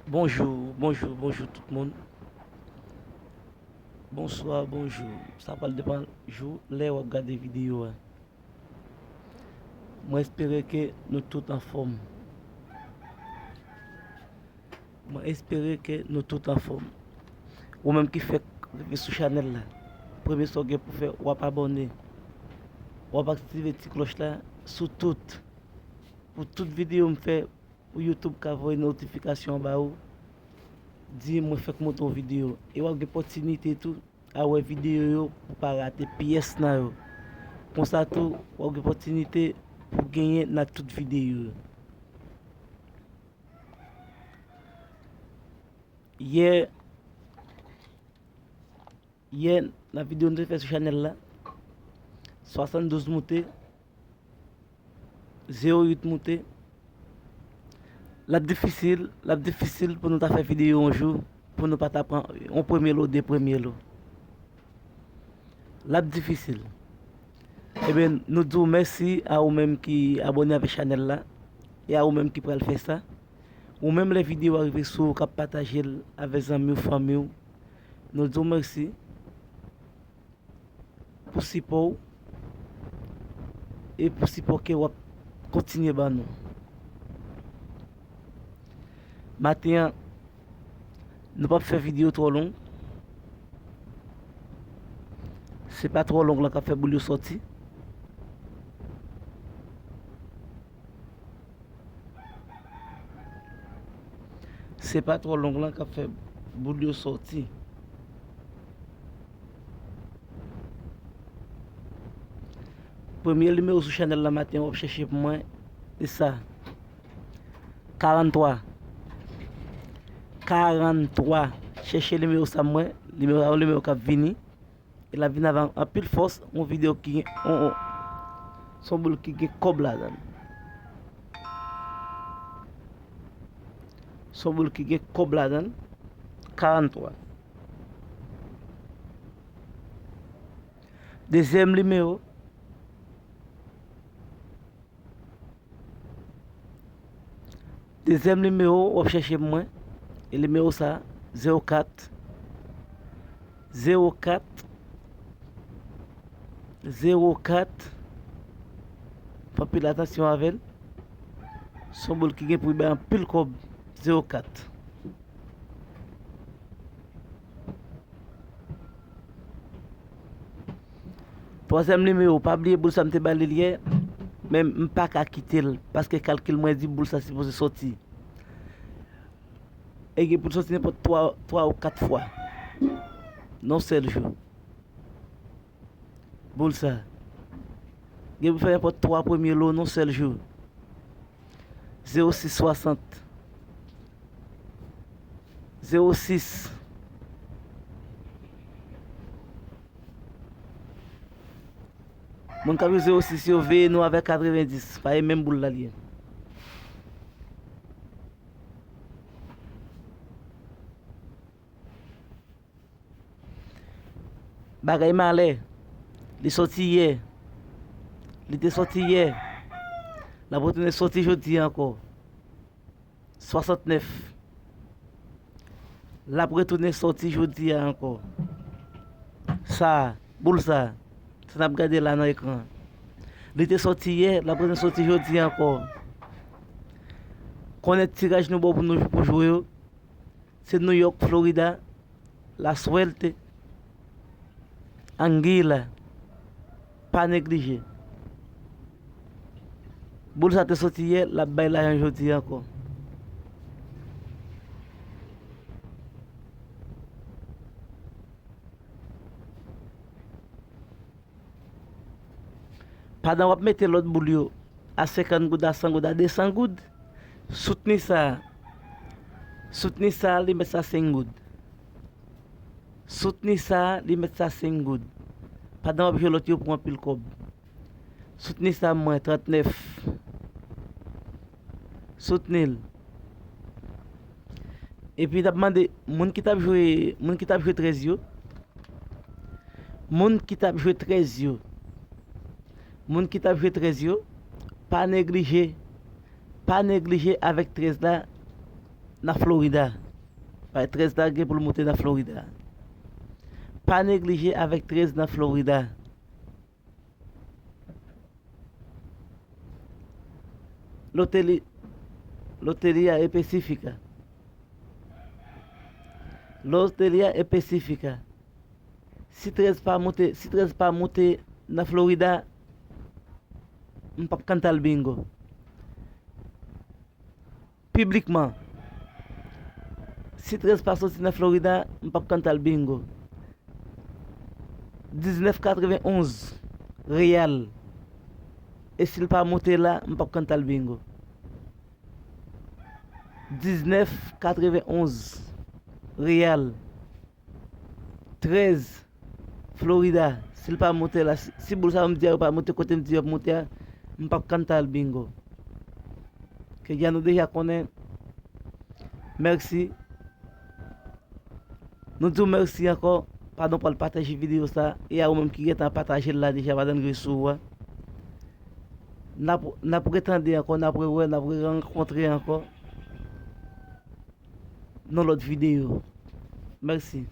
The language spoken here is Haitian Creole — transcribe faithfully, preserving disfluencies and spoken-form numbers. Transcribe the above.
Bonjou, bonjou, bonjou tout moun. Bonswa, bonjou. Sa pral depann jou, lè w ap gade videyo a. Mwen espere ke nou tout anfòm. Mwen espere ke nou tout anfòm. Ou menm ki fèk rive sou chanèl la, premye sa w gen pou fè, w ap abòne. W ap aktive ti klòch la sou tout. Pou tout videyo m fè, pou YouTube ka voye notifikasyon ba ou, di mwen fèk monte yon videyo. E w ap gen opòtinite tou a wè videyo yo pou pa rate pyès nan yo. Konsa tou, w ap gen opòtinite pou genyen nan tout videyo yo. Yè, yè, nan videyo nou te fè sou chanèl la, swasanndouz moute, zewo uit moute. L ap difisil, l ap difisil pou nou ta fè videyo yon jou, pou nou pa ta pran yon premye lo, de premye lo. L ap difisil. Ebyen, nou di w mèsi a ou menm ki abòne avèk chanèl la, e a ou menm ki pral fè sa. Ou menm lè videyo a rive sou ou, k ap pataje l avèk zanmi w, fanmi w, nou di w mèsi pou sipò w e pou sipò ke w ap kontinye ban nou. Maten an, nou p ap fè videyo twò long. Se pa twò long lan k ap fè boul yo sòti. Se pa twò long lan k ap fè boul yo sòti. Premye nimewo sou chanèl la maten w ap chèche pou mwen, se sa. Karanntwa. Karanntwa. Chèche nimewo sa mwen. Nimewo sa, yon nimewo k ap vini. E l ap vin avè anpil fòs, yon videyo ki gen, on, on, se yon boul ki gen kòb ladan l. Se yon boul ki gen kòb ladan l. Karanntwa. Dezyèm nimewo. Dezyèm nimewo, w ap chèche pou mwen. E nimewo sa, zewo kat, zewo kat, zewo kat. Fè anpil atansyon avè l. Se yon boul ki gen pou l bay anpil kòb. Zewo kat. Twazyèm nimewo, pa bliye boul sa m te ba li yè, men m pa ka kite l, paske kalkil mwen di boul sa sipoze sòti. E gen pou l sòti nenpòt twa, twa ou kat fwa nan yon sèl jou. Boul sa gen pou fè nenpòt twa premye lo nan yon sèl jou. Zewo sis swasant. Zewo sis. Moun k ap jwe zewo sis yo, veye nou avèk katrevendis. Pa e menm boul la l ye. Bagay malè. Li sòti yè. Li te sòti yè. L ap retounen sòti jodi a ankò. Swasantnèf. L ap retounen sòti jodi a ankò. Sa, boul sa. Sa n ap gade la nan ekran. Li te sòti yè, l ap retounen sòti jodi a ankò. Konnen tiraj nou ba w pou nou, pou jwe yo. Se New York, Florida, la suerte, anguila, pa neglije. Boul sa te soti yè, l ap bay lajan jodi a ankò. Pandan w ap mete lòt boul yo a senkant goud, a san goud, a desan goud, soutni sa a. Soutni sa a, li mèt sa senk goud. Soutni sa a, li mèt sa senk goud. Pandan w ap jwe lòt yo pou anpil kòb. Soutni sa a mwen, trannèf. Soutni l. Epi n ap mande moun ki t ap jwe, moun ki t ap jwe trèz yo, moun ki t ap jwe trèz yo, moun ki t ap jwe trèz yo, pa neglije, pa neglije avèk trèz la, nan Florida. Bay trèz la gen pou l moute nan Florida. Pa neglije avèk trèz nan Florida. Loteria, Loteria Específica. Loteria Específica. Si trèz pa moute, si trèz pa moute nan Florida, m p ap kantal bingo. Piblikman, si trèz pa soti nan Florida, m p ap kantal bingo. Diznèf katrevenonz reyal. E si l pa moute la, m p ap kantal bingo. Diznèf katrevenonz reyal. Trèz Florida, si l pa moute la, si, si boul sa yo m di a yo pa moute kote m di yo ap moute a, m p ap kantal bingo. Ke dja nou deja konnen. Mèsi. Nou di w mèsi ankò. Padon pral pataje videyo sa. E a ou menm ki gentan pataje l la deja, madanm Gresou a. N ap, n ap retande ankò, n ap rewè, n ap rerankontre ankò nan lòt videyo. Mèsi.